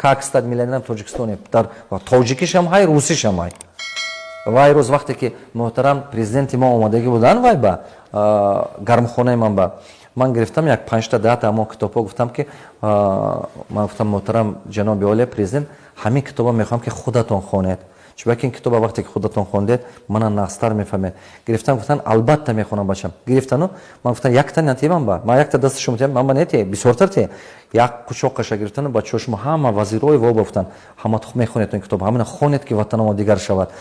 Как стать миллионером в Тоҷикистоне. Дар тоҷикишам ҳай, русишам ҳай. Вай рӯз, вақте ки муҳтарам президенти мо омадагӣ буданд, вай ба гармхонаи ман, ба ман гирифтам як панҷта, 10-та ҳамон китобҳо, гуфтам ки, ман гуфтам: «Муҳтарам ҷаноби олия президент, ҳамин китоба мехоҳам, ки худатон хонед, чунки ин китоба вақте ки худатон хондед, мана нағзтар мефаҳмед». Гирифтан, гуфтан: «Албатта, мехонам, бачам». Гирифтану ман гуфтам: «Якта нативам ба ман, якта дасти шумо тиям, ман ба нете, бисёртар те». Як қучоқаша гирифтану бачаҳо, шумо ҳама вазирои во гуфтан: «Ҳама мехонед ин китоб, ҳамина хонед, ки ватанамо дигар шавад».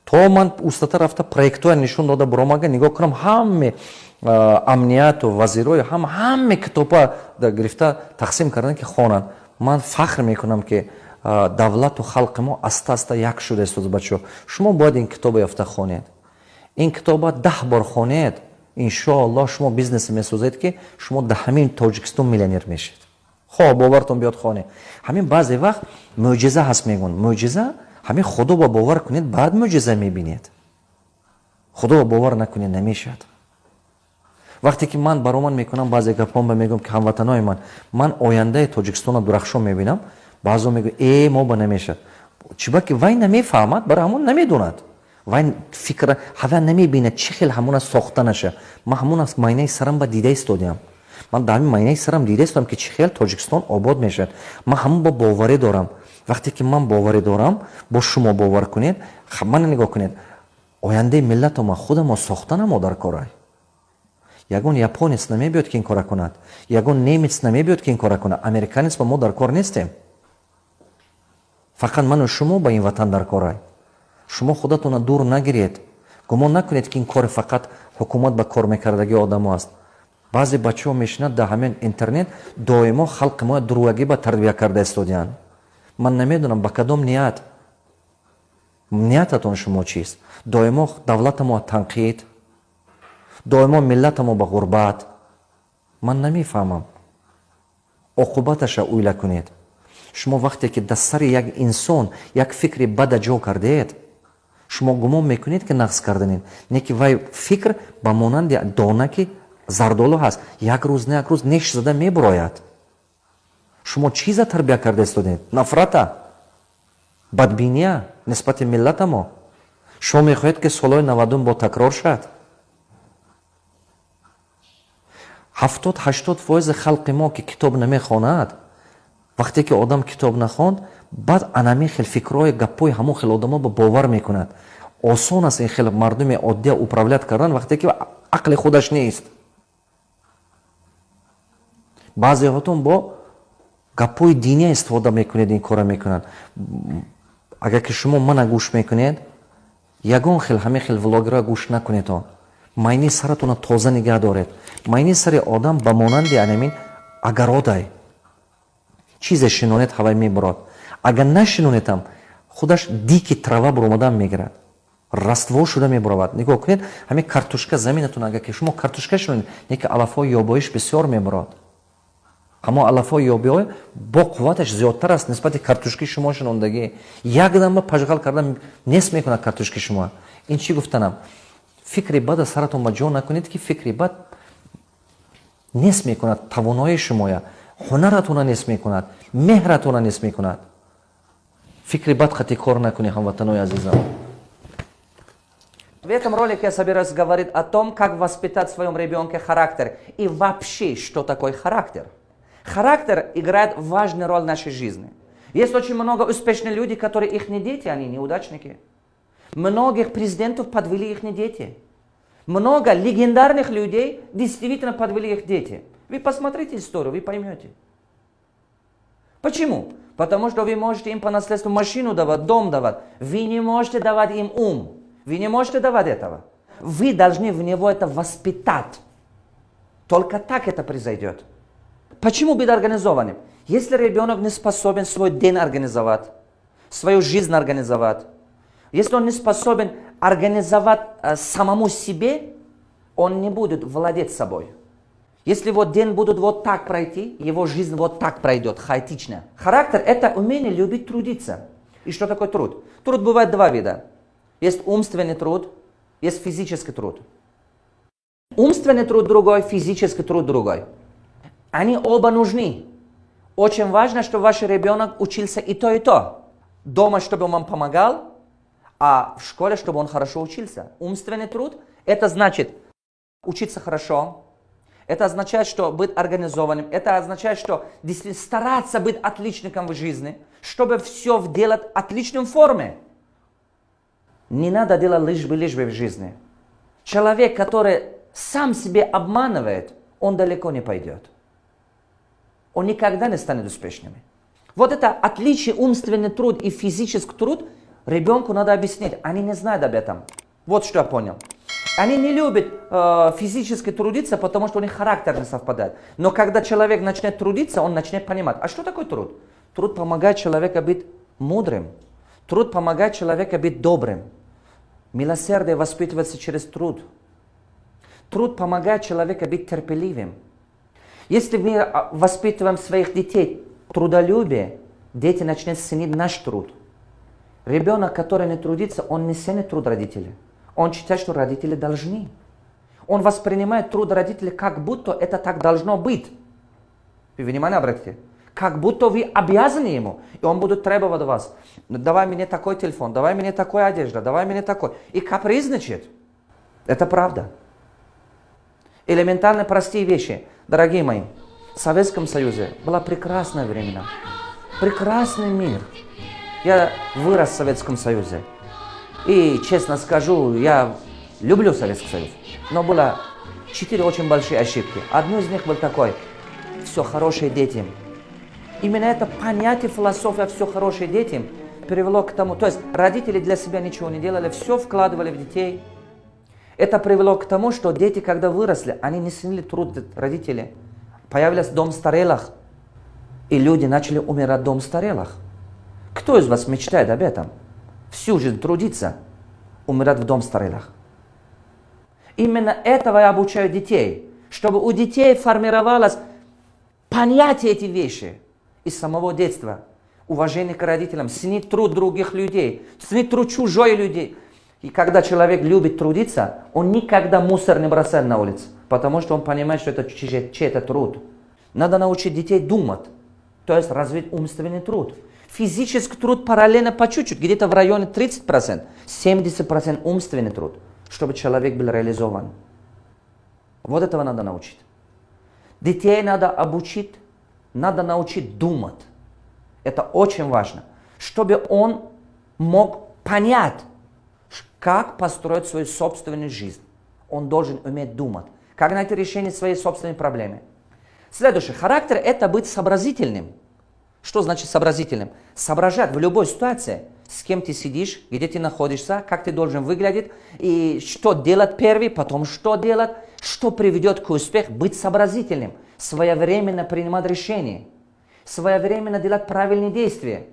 То ман устата рафта, проектоя нишон дода буромага, нигоҳ кунам, ҳаме амнияту вазирои ҳама китоба гирифта тақсим карданд, ки хонанд. Ман фахр мекунам, ки давлату халқи мо аста аста як шуда истода. Бачаҳо, шумо бояд ин китоба ёфта хонед. Ин китоба 10 бор хонед, иншоаллоҳ, шумо бизнесе месозед, ки шумо дар ҳамин Тоҷикистон миллионер мешед. Хоҳ бовартон биёд, хонед. Ҳамин баъзе вақт мӯъҷиза ҳаст, мегӯн, мӯъҷиза. Ҳамин Худо ба бовар кунед, баъд мӯъҷиза мебинед. Худо ба бовар накунед, намешавад. Вақте ки ман баромад мекунам, баъзе гапҳом ба мегӯям, ки ҳамватанои ман, ман ояндаи Тоҷикистонро дурахшон мебинам. Баъзо мегӯ: «Э, мо ба намешавад». Чиба ки вай намефаҳмад, барои ҳамон намедонад. Вай фикра ҳава намебинад, чӣ хел ҳамона сохта наша. Ман ҳамон майнаи сарам ба дида истодиам. Ман дар ҳамин майнаи сарам дида истодам, ки чӣ хел Тоҷикистон обод мешавад. Ман ҳамон бо боварӣ дорам. Вақте ки ман боварӣ дорам, бо шумо бовар кунед. Мана нигоҳ кунед, ояндаи миллато ма худамо сохтанамо дар корай. Ягон японец намебиёд, ки ин кора кунад, ягон немец намебиёд, ки ин кора кунад, американец ба мо дар кор нестем. Фақат ману шумо ба ин ватан дар корай. Шумо худатонро дур нагиред. Гумон накунед, ки ин кори фақат ҳукумат ба кор мекардаги одамо аст. Баъзе бачаҳо мешинад дар ҳамин интернет, доимо халқи мо дурӯягӣ ба тарбия карда истодианд. Ман намедонам, ба кадом ният, ниятатон шумо чист. Доимо давлатамо танқид, доимо миллатамо ба ғурбат. Ман намефаҳмам. Оқубаташа уйла кунед. Шумо вақте ки дар сари як инсон як фикри бада ҷо кардед, шумо гумон мекунед, ки нағз карданед, не ки вай фикр ба монанди донаки зардолу ҳаст, як рӯз на як рӯз неш зада мебурояд. Шумо чиза тарбия карда истодед? Нафрата, бадбиния нисбати миллатамо. Шумо мехоҳед, ки солҳои 90-ум бо такрор шавад? 70-80% халқи мо ки китоб намехонад. Вақте ки одам китоб нахонд, баъд анами хел фикрҳои, гапҳои ҳамон хел одамо ба бовар мекунад. Осон аст ин хел мардуми оддия управлять кардан, вақте ки ақли худаш нест. Баъзеҳотон бо гапҳои диния истифода мекунед, ин кора мекунанд. Агар ки шумо мана гӯш мекунед, ягон хел ҳамин хел влогерро гӯш накунедон. Майни саратона тоза нигаҳ доред. Майни сари одам ба монанди анамин агародай: чизе шинонед, ҳавай мебурад. Агар нашинонедам, худаш дикий трава буромадан мегирад, раство шуда мебуравад. Нигоҳ кунед, ҳамин картошка заминатон, агар ки шумо картошка шинонед, неки алафҳои ёбоиш бисёр мебурад. Ҳамо алафҳои ёбиҳо бо қувваташ зиёдтар аст нисбати картошки шумо шинондагӣ. Якдама пажғал карда нест мекунад картошки шумо. Ин чӣ гуфтанам? Фикри бада саратон ба ҷо накунед, ки фикри бад нест мекунад тавоноии шумоя, ҳунаратона нест мекунад, меҳратона нест мекунад. Фикри бад қати кор накунӣ, ҳамватанои азизам. В этом ролике я собираюсь говорить о том, как воспитать в своем ребенке характер и вообще, что такое характер. Характер играет важную роль в нашей жизни. Есть очень много успешных людей, которые их не дети, они неудачники. Многих президентов подвели их дети. Много легендарных людей действительно подвели их дети. Вы посмотрите историю, вы поймете. Почему? Потому что вы можете им по наследству машину давать, дом давать. Вы не можете давать им ум. Вы не можете давать этого. Вы должны в него это воспитать. Только так это произойдет. Почему быть организованным? Если ребенок не способен свой день организовать, свою жизнь организовать, если он не способен организовать самому себе, он не будет владеть собой. Если его день будет вот так пройти, его жизнь вот так пройдет, хаотично. Характер – это умение любить трудиться. И что такое труд? Труд бывает два вида. Есть умственный труд, есть физический труд. Умственный труд другой, физический труд другой. Они оба нужны. Очень важно, чтобы ваш ребенок учился и то, и то. Дома, чтобы он вам помогал, а в школе, чтобы он хорошо учился. Умственный труд – это значит учиться хорошо, это означает, что быть организованным, это означает, что действительно стараться быть отличником в жизни, чтобы все делать в отличной форме. Не надо делать лишь бы в жизни. Человек, который сам себе обманывает, он далеко не пойдет. Он никогда не станет успешным. Вот это отличие умственный труд и физический труд ребенку надо объяснить. Они не знают об этом. Вот что я понял. Они не любят физически трудиться, потому что у них характер не совпадает. Но когда человек начнет трудиться, он начнет понимать, а что такое труд? Труд помогает человеку быть мудрым. Труд помогает человеку быть добрым. Милосердие воспитывается через труд. Труд помогает человеку быть терпеливым. Если мы воспитываем своих детей трудолюбие, дети начнут ценить наш труд. Ребенок, который не трудится, он не ценит труд родителей. Он считает, что родители должны. Он воспринимает труд родителей, как будто это так должно быть. Вы внимание обратите? Как будто вы обязаны ему. И он будет требовать вас. Давай мне такой телефон, давай мне такую одежду, давай мне такой. И капризничает. Это правда. Элементарно простые вещи. Дорогие мои, в Советском Союзе было прекрасное время. Прекрасный мир. Я вырос в Советском Союзе. И, честно скажу, я люблю Советский Союз. Но было 4 очень большие ошибки. Одну из них был такой. Все хорошее детям. Именно это понятие философия «все хорошее детям» привело к тому, то есть родители для себя ничего не делали, все вкладывали в детей. Это привело к тому, что дети, когда выросли, они не ценили труд родителей. Появился дом старелых, и люди начали умирать в дом старелых. Кто из вас мечтает об этом? Всю жизнь трудиться, умирать в дом старелых. Именно этого я обучаю детей, чтобы у детей формировалось понятие эти вещи из самого детства. Уважение к родителям, ценить труд других людей, ценить труд чужой людей. И когда человек любит трудиться, он никогда мусор не бросает на улицу, потому что он понимает, что это чей-то труд. Надо научить детей думать, то есть развить умственный труд. Физический труд параллельно по чуть-чуть, где-то в районе 30%, 70% умственный труд, чтобы человек был реализован. Вот этого надо научить. Детей надо обучить, надо научить думать. Это очень важно, чтобы он мог понять, как построить свою собственную жизнь. Он должен уметь думать, как найти решение своей собственной проблемы. Следующий характер – это быть сообразительным. Что значит сообразительным? Соображать в любой ситуации, с кем ты сидишь, где ты находишься, как ты должен выглядеть, и что делать первый, потом что делать, что приведет к успеху, быть сообразительным, своевременно принимать решения, своевременно делать правильные действия,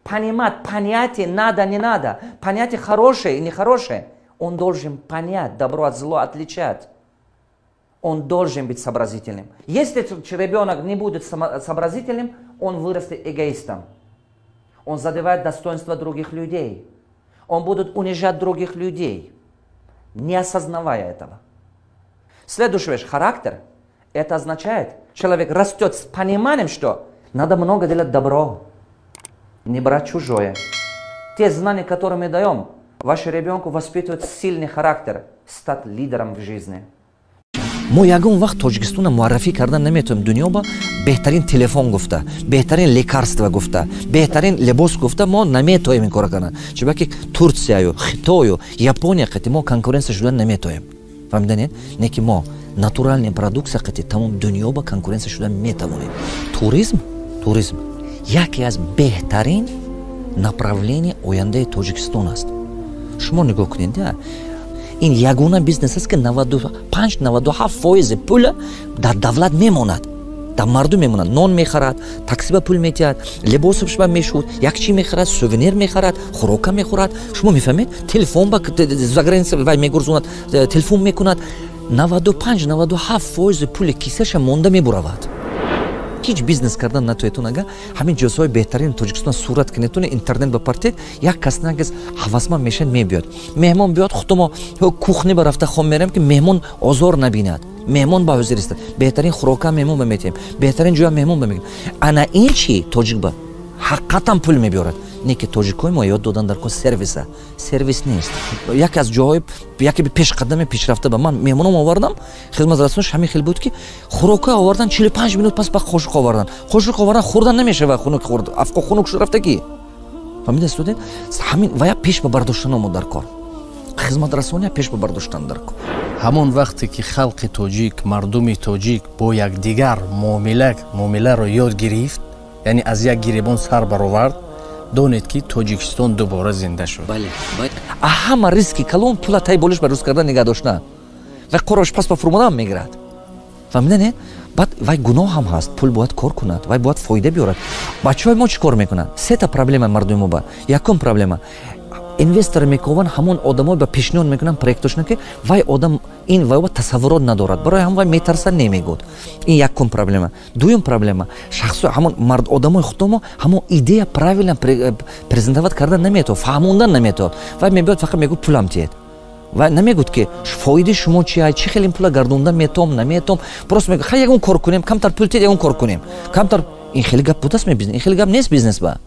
понимать понятие надо, не надо, понятие хорошее и нехорошее. Он должен понять, добро от зла отличать. Он должен быть сообразительным. Если ребенок не будет сообразительным, он вырастет эгоистом. Он задевает достоинство других людей. Он будет унижать других людей, не осознавая этого. Следующая вещь, характер. Это означает, человек растет с пониманием, что надо много делать добро, не брать чужое. Те знания, которые мы даем, вашему ребенку воспитывают сильный характер, стать лидером в жизни. Мо ягон вақт Тоҷикистонро муаррафӣ кардан наметавонем дунё ба беҳтарин телефон гуфта, беҳтарин лекарства гуфта, беҳтарин либос гуфта, мо наметавонем ин кора кардан, чунки Турсияю, Хитою, Япония қати мо конкуренция шудан наметавонем. Фаҳмиданед? Не ки мо натуральный продукция қати тамом дунё ба конкуренция шудан метавонем. Туризм яке аз беҳтарин направление ояндаи Тоҷикистон аст. Шумо нигоҳ кунед, ин ягона бизнес аст, ки 95-97% пул дар давлат мемонад, дар мардум мемонад. Нон мехарад, такси ба пул метиҳад, либосаш ба мешуд, як чи мехарад, сувенир мехарад, хӯрока мехӯрад. Шумо мефаҳмед? Телефон ба за граница вай мегурзонад, телефон мекунад. 95-97% пули кисаша монда мебуравад. Ҳеҷ бизнес кардан натоетон, ага ҳамин ҷозҳои беҳтарини Тоҷикистон сурат кунетон, интернет ба партед, як кас на кас ҳавасманд мешавад, мебиёд. Меҳмон биёд, худо мо кухни ба рафта хом мерем, ки меҳмон озор набинад. Меҳмон ба ҳозир истад, беҳтарин хӯрока меҳмон ба метиҳем, беҳтарин ҷоя меҳмон ба мегирем. Ана ин чи тоҷик ба ҳақиқатан пул мебиёрад. Не ки тоҷикои мо ёд додан дар кор сервиса. Сервис нест. Яке аз ҷоҳои яке пешқадами пешрафта ба ман меҳмоном овардам, хизматрасониш ҳамин хел буд, ки хӯрока овардан, 45 минут пас ба қошуқ овардан. Қошуқ овардан, хӯрдан намешава, хунук хӯрд. Афқо хунук шуд рафтагӣ. Фаҳмида студент? Ҳамин вая пеш ба бардоштан омад дар кор. Хизматрасония пеш ба бардоштан дар кор. Ҳамон вақте ки халқи тоҷик, мардуми тоҷик бо якдигар муомиларо ёд гирифт, яъне аз як гиребон сар баровард, донед ки Тоҷикистон дубора зинда шуд. Бале. Ҳама риски калон пула тай болиш ба рӯз кардан нигаҳ доштан. Вай қорош пас ба фурмодан мегирад. Фаҳмида не? Баъд вай гуноҳ ҳам ҳаст. Пул бояд кор кунад, вай бояд фоида биёрад. Бачаҳои мо чӣ кор мекунанд? Сета проблема мардуми мо ба. Якум проблема. Инвестор мекованд, ҳамон одамое ба пешниҳод мекунанд проектошона, ки вай одам ин вай тасаввурот надорад. Барои ҳам вай метарса, немегӯд. Ин якум проблема. Дуюм проблема. Шахсо ҳамон мард одамои худомо ҳамон идея правильно презентовать кардан наметавонад, фаҳмондан наметавонад. Вай мебиёд, фақат мегӯяд пулам тиед. Вай намегӯяд, ки фоидаи шумо чи, чӣ хел ин пула гардондан метавом, наметавом. Просто мегӯяд, хай ягон кор кунем, камтар пул тиед, ягон кор кунем. Камтар ин хеле гап будааст бизнес, ин хеле гап нест бизнес ба.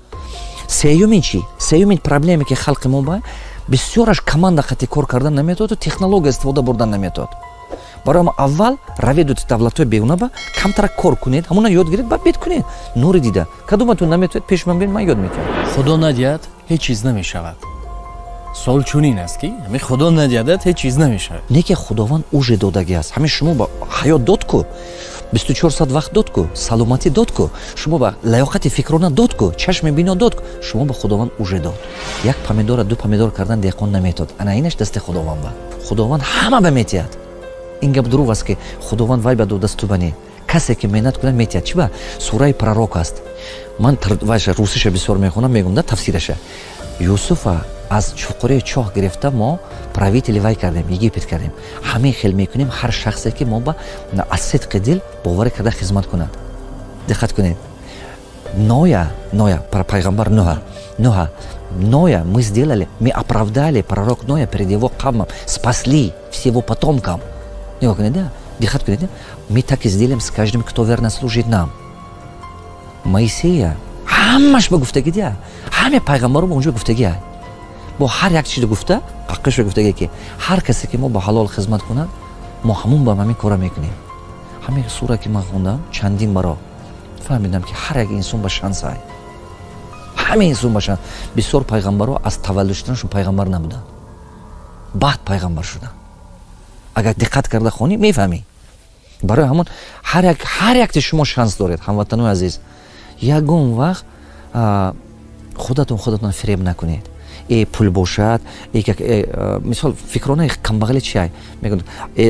Сеюмин чи? Сеюмин проблеме, ки халқи мо ба бисёраш команда қати кор кардан наметавонад ва технология истифода бурдан наметавонад. Барои мо аввал равед давлатҳои бегуна ба камтара кор кунед, ҳамона ёд гиред, баъд бед кунед. Нури дида. Кадоматон наметавонед, пеш ман биёед, ман ёд метиҳам. Худо надиҳад, ҳеҷ чиз намешавад. Суол чунин аст, ки ҳамин Худо надиҳадад, ҳеҷ чиз намешавад. Не ки Худованд уже додагӣ аст. Ҳамин шумо ба ҳаёт дод ку, 24 соат вақт дод ку, саломатӣ дод ку, шумо ба лаёқати фикрона дод ку, чашми бино дод ку, шумо ба Худованд уже дод. Як помидора ду помидор кардан деҳқон наметод. Ана инаш дасти Худованд ба. Худованд ҳама ба метиҳад. Ин гап дурӯғ аст, ки Худованд вай ба додасту ба не. Касе ки меҳнат кунад метиҳад. Чӣ ба? Сураи пророк аст. Ман вайша русиша бисёр мехонам, мегӯям да тафсираша. Юсуфа аз чуқури чоҳ гирифта мо правители вай кардем, Египет кардем. Ҳамин хел мекунем ҳар шахсе, ки мо ба аз сидқи дил боварӣ карда хизмат кунад. Диққат кунед. Ноя, Ноя, пайғамбар Нуҳа, Нуҳа, Ноя мы сделали, мы оправдали пророк Ноя перед его қавмом, спасли всего потомкам. Нигоҳ кунед, да? Диққат кунед, да? Мы так и сделаем с каждым, кто верно служит нам. Моисея ҳамаш ба гуфтагӣ дия, ҳаме пайғамбаро ба онҷо гуфтагӣ. Бо ҳар як чиз гуфта, ҳаққаш гуфтагӣ, ки ҳар касе ки мо ба ҳалол хизмат кунад, мо ҳамон ба ҳамин кора мекунем. Ҳамин сура ки ман хондам чандин баро фаҳмидам, ки ҳар як инсон ба шанс ай. Ҳама инсон ба шанс. Бисёр пайғамбаро аз таваллуд шуданашон пайғамбар набуданд, баъд пайғамбар шуданд. Агар диққат карда хонӣ, мефаҳмӣ. Барои ҳамон ҳар якти шумо шанс доред, ҳамватанои азиз. Ягон вақт худатон фиреб накунед. Пул бошад, мисол фикронаи камбағали чи ай? Мегӯяд,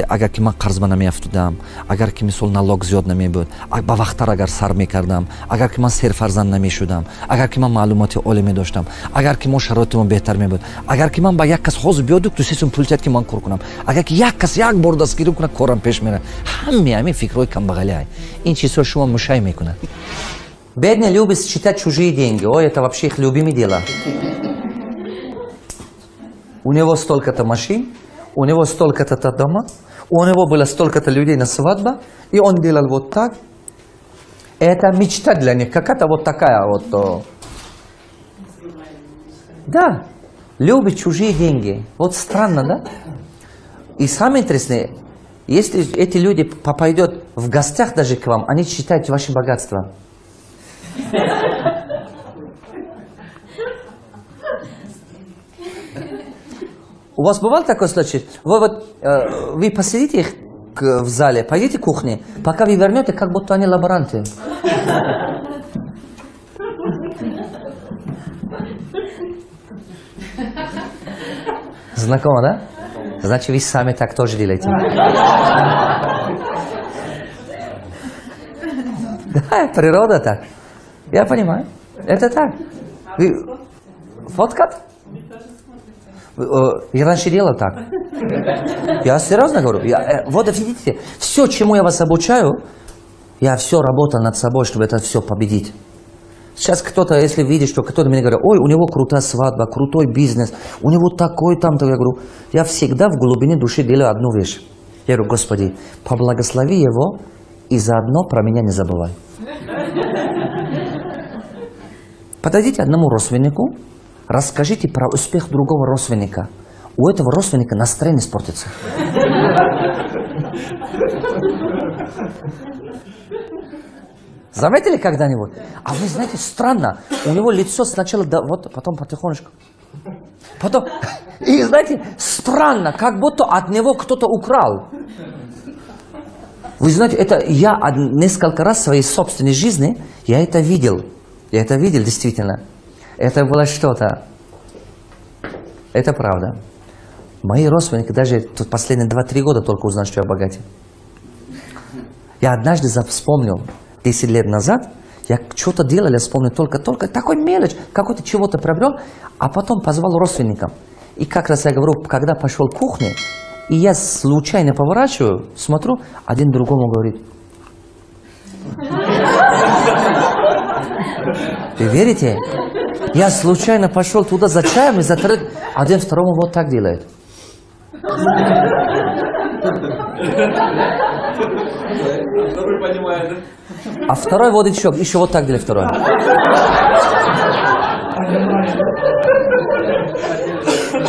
агар ки ман қарзба намеафтудам, агар ки мисол налог зиёд намебуд, ба вақттар агар сар мекардам, агар ки ман серфарзанд намешудам, агар ки ман маълумоти олӣ медоштам, агар ки мо шароити мо беҳтар мебуд, агар ки ман ба як кас ҳозир биёду ду се сум пул тиҳад, ки ман кор кунам, агар ки як кас як бор дастгирӣ кунад, корам пеш меравад. Ҳаме ҳамин фикрҳои камбағали ай. Ин чизҳо шумо мушай мекунад. Бедные любят считать чужие деньги. Ой, это вообще их любимое дело. У него столько-то машин, у него столько-то дома, у него было столько-то людей на свадьбе, и он делал вот так. Это мечта для них, какая-то вот такая вот. Да, любит чужие деньги. Вот странно, да? И самое интересное, если эти люди попадут в гостях даже к вам, они считают ваши богатства. У вас бывал такой случай? Вы вот, вы посидите их в зале, пойдите к кухне, пока вы вернете, как будто они лаборанты. Знакомо, да? Значит, вы сами так тоже делаете. Да, природа так. Я понимаю. Это так. Вы... Фоткат? Я раньше делал так. Я серьезно говорю. Вот видите, все, чему я вас обучаю, я все работал над собой, чтобы это все победить. Сейчас кто-то, если видит, что кто-то мне говорит, ой, у него крутая свадьба, крутой бизнес, у него такой там, я говорю, я всегда в глубине души делаю одну вещь. Я говорю: Господи, поблагослови его и заодно про меня не забывай. Подойдите одному родственнику, расскажите про успех другого родственника. У этого родственника настроение испортится. Заметили когда-нибудь? А вы знаете, странно, у него лицо сначала, да, вот, потом потихонечку. Потом, и знаете, странно, как будто от него кто-то украл. Вы знаете, это я несколько раз в своей собственной жизни, я это видел. Я это видел, действительно. Это было что-то. Это правда. Мои родственники даже тут последние 2-3 года только узнали, что я богатый. Я однажды вспомнил, 10 лет назад, я что-то делал, я вспомнил только такой мелочь, какой-то чего-то приобрел, а потом позвал родственникам. И как раз я говорю, когда пошел к кухне, и я случайно поворачиваю, смотрю, один другому говорит. Вы верите? Я случайно пошел туда за чаем, и за один второму вот так делает. А второй вот еще вот так делает второй.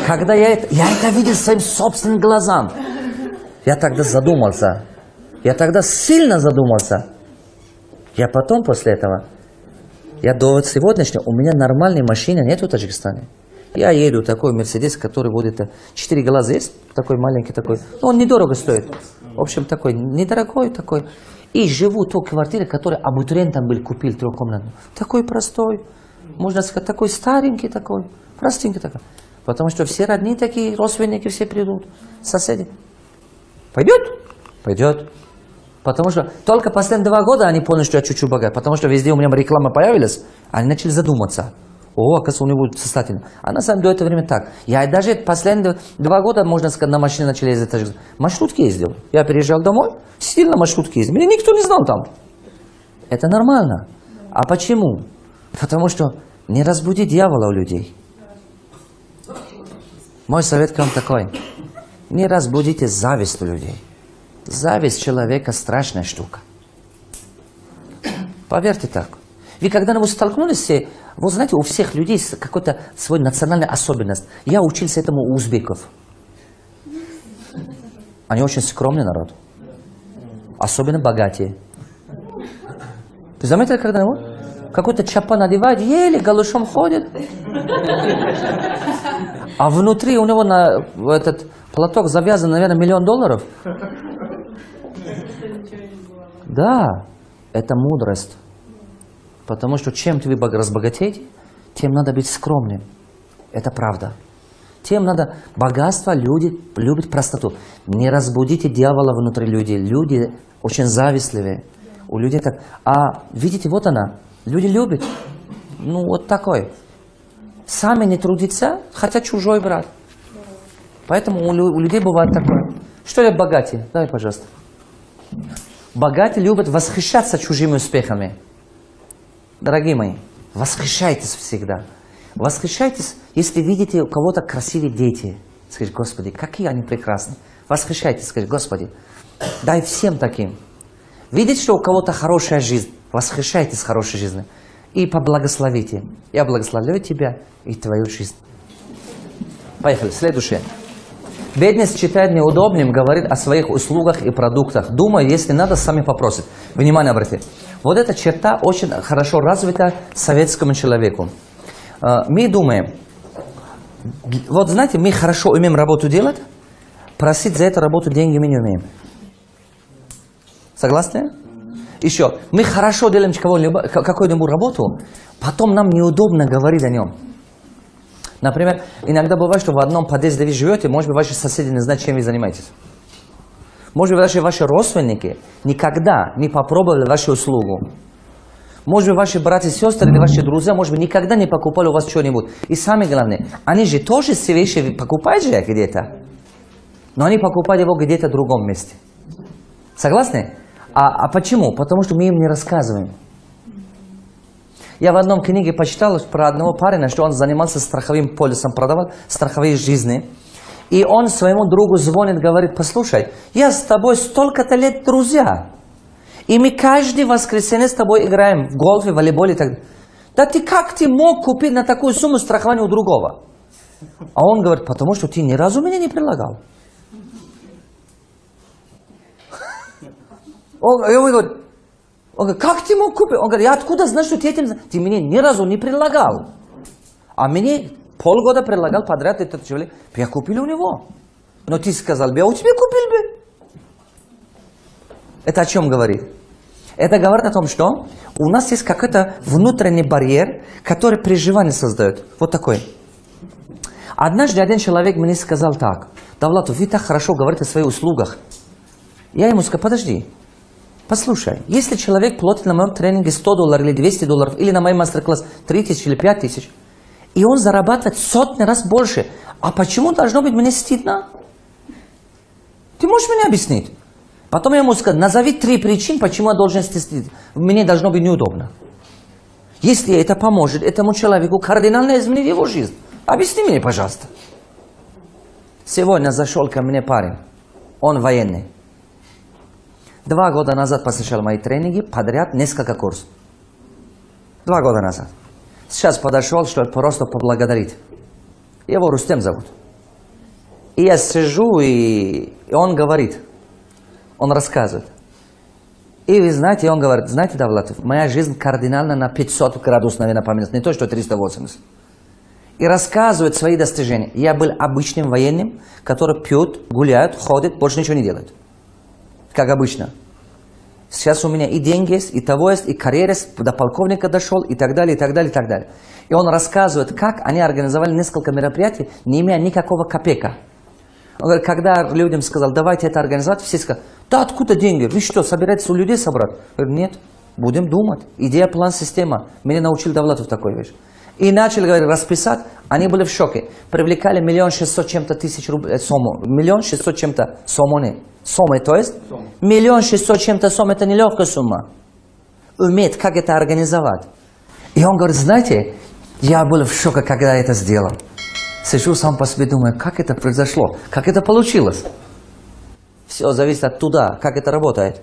Когда я это видел своим собственным глазам, я тогда задумался. Я тогда сильно задумался. Я потом после этого, я до сегодняшнего, у меня нормальной машины нет в Таджикистане. Я еду такой Мерседес, который будет 4 глаза есть, такой маленький такой. Но он недорого стоит. В общем, такой недорогой такой. И живу в той квартире, которую абитуриентам был, купил трехкомнатную. Такой простой, можно сказать, такой старенький такой, простенький такой. Потому что все родные такие, родственники все придут, соседи. Пойдет? Пойдет. Потому что только последние 2 года они поняли, что я чуть-чуть богат. Потому что везде у меня реклама появилась, они начали задуматься. О, оказывается, у него состоятельно. А на самом деле до этого времени так. Я даже последние 2 года, можно сказать, на машине начали ездить. Маршрутки ездил. Я приезжал домой, сидел на маршрутке ездил. Меня никто не знал там. Это нормально. А почему? Потому что не разбуди дьявола у людей. Мой совет к вам такой. Не разбудите зависть у людей. Зависть человека страшная штука. Поверьте так. Вы когда-нибудь столкнулись, вот знаете, у всех людей какая-то своя национальная особенность. Я учился этому у узбеков. Они очень скромный народ. Особенно богатые. Ты заметили когда-нибудь? Какой-то чапан одевает, еле голышом ходит. А внутри у него на этот платок завязан, наверное, $1 миллион. Да, это мудрость. Потому что чем вы разбогатеете, тем надо быть скромным. Это правда. Тем надо богатство, люди любят простоту. Не разбудите дьявола внутри людей. Люди очень завистливые. У людей так. А видите, вот она. Люди любят. Ну, вот такой. Сами не трудятся, хотя чужой брат. Поэтому у людей бывает такое. Что ли богатые? Давай, пожалуйста. Богатые любят восхищаться чужими успехами. Дорогие мои, восхищайтесь всегда. Восхищайтесь, если видите у кого-то красивые дети. Скажите: Господи, какие они прекрасны. Восхищайтесь, скажите: Господи, дай всем таким. Видите, что у кого-то хорошая жизнь. Восхищайтесь хорошей жизнью. И поблагословите. Я благословляю тебя и твою жизнь. Поехали, следующее. Бедность считает неудобным, говорит о своих услугах и продуктах. Думаю, если надо, сами попросят. Внимание обратите. Вот эта черта очень хорошо развита советскому человеку. Мы думаем, вот знаете, мы хорошо умеем работу делать, просить за эту работу деньги мы не умеем. Согласны? Еще, мы хорошо делаем какую-нибудь работу, потом нам неудобно говорить о нем. Например, иногда бывает, что в одном подъезде вы живете, может быть, ваши соседи не знают, чем вы занимаетесь. Может быть, даже ваши родственники никогда не попробовали вашу услугу. Может быть, ваши братья и сестры или ваши друзья, может быть, никогда не покупали у вас что-нибудь. И самое главное, они же тоже все вещи покупают же где-то, но они покупают его где-то в другом месте. Согласны? А почему? Потому что мы им не рассказываем. Я в одном книге почитал про одного парня, что он занимался страховым полисом, продавал страховые жизни. И он своему другу звонит, говорит: послушай, я с тобой столько-то лет друзья. И мы каждый воскресенье с тобой играем в гольф, в волейбол и так далее. Да ты как ты мог купить на такую сумму страхование у другого? А он говорит: потому что ты ни разу меня не предлагал. Он говорит, как ты мог купить? Он говорит, я откуда знаю, что ты этим... Ты мне ни разу не предлагал. А мне полгода предлагал подряд этот человек. Я купил у него. Но ты сказал, я у тебя купил бы. Это о чем говорит? Это говорит о том, что у нас есть какой-то внутренний барьер, который переживание создает. Вот такой. Однажды один человек мне сказал так: Давлатов, вы так хорошо говорите о своих услугах. Я ему сказал: подожди, послушай, если человек платит на моем тренинге $100 или $200, или на моем мастер-класс 3000 или 5000, и он зарабатывает сотни раз больше, а почему должно быть мне стыдно? Ты можешь мне объяснить? Потом я ему сказал: назови 3 причины, почему я должен стыдиться. Мне должно быть неудобно. Если это поможет этому человеку кардинально изменить его жизнь, объясни мне, пожалуйста. Сегодня зашел ко мне парень, он военный. 2 года назад посещал мои тренинги, подряд несколько курсов. 2 года назад. Сейчас подошел, чтобы просто поблагодарить. Его Рустем зовут. И я сижу, и он говорит, он рассказывает. И вы знаете, он говорит: знаете, Давлатов, моя жизнь кардинально на 500 градусов, наверное, поменялась, не то, что 380. И рассказывает свои достижения. Я был обычным военным, который пьет, гуляет, ходит, больше ничего не делает. Как обычно. Сейчас у меня и деньги есть, и того есть, и карьера есть, до полковника дошел, и так далее, и так далее, и так далее. И он рассказывает, как они организовали несколько мероприятий, не имея никакого копейка. Он говорит, когда людям сказал, давайте это организовать, все сказали: да откуда деньги? Вы что, собираетесь у людей собрать? Я говорю, нет, будем думать. Идея, план, система. Меня научил Давлатов такой вещь. И начали, говорит, расписать, они были в шоке. Привлекали 1 600 000 чем-то рублей, сому. 1 600 000 чем-то сомони. Сомы, то есть? 1 600 000 чем-то сом, это нелегкая сумма. Уметь, как это организовать. И он говорит, знаете, я был в шоке, когда это сделал. Сижу сам по себе, думаю, как это произошло, как это получилось. Все зависит от туда, как это работает.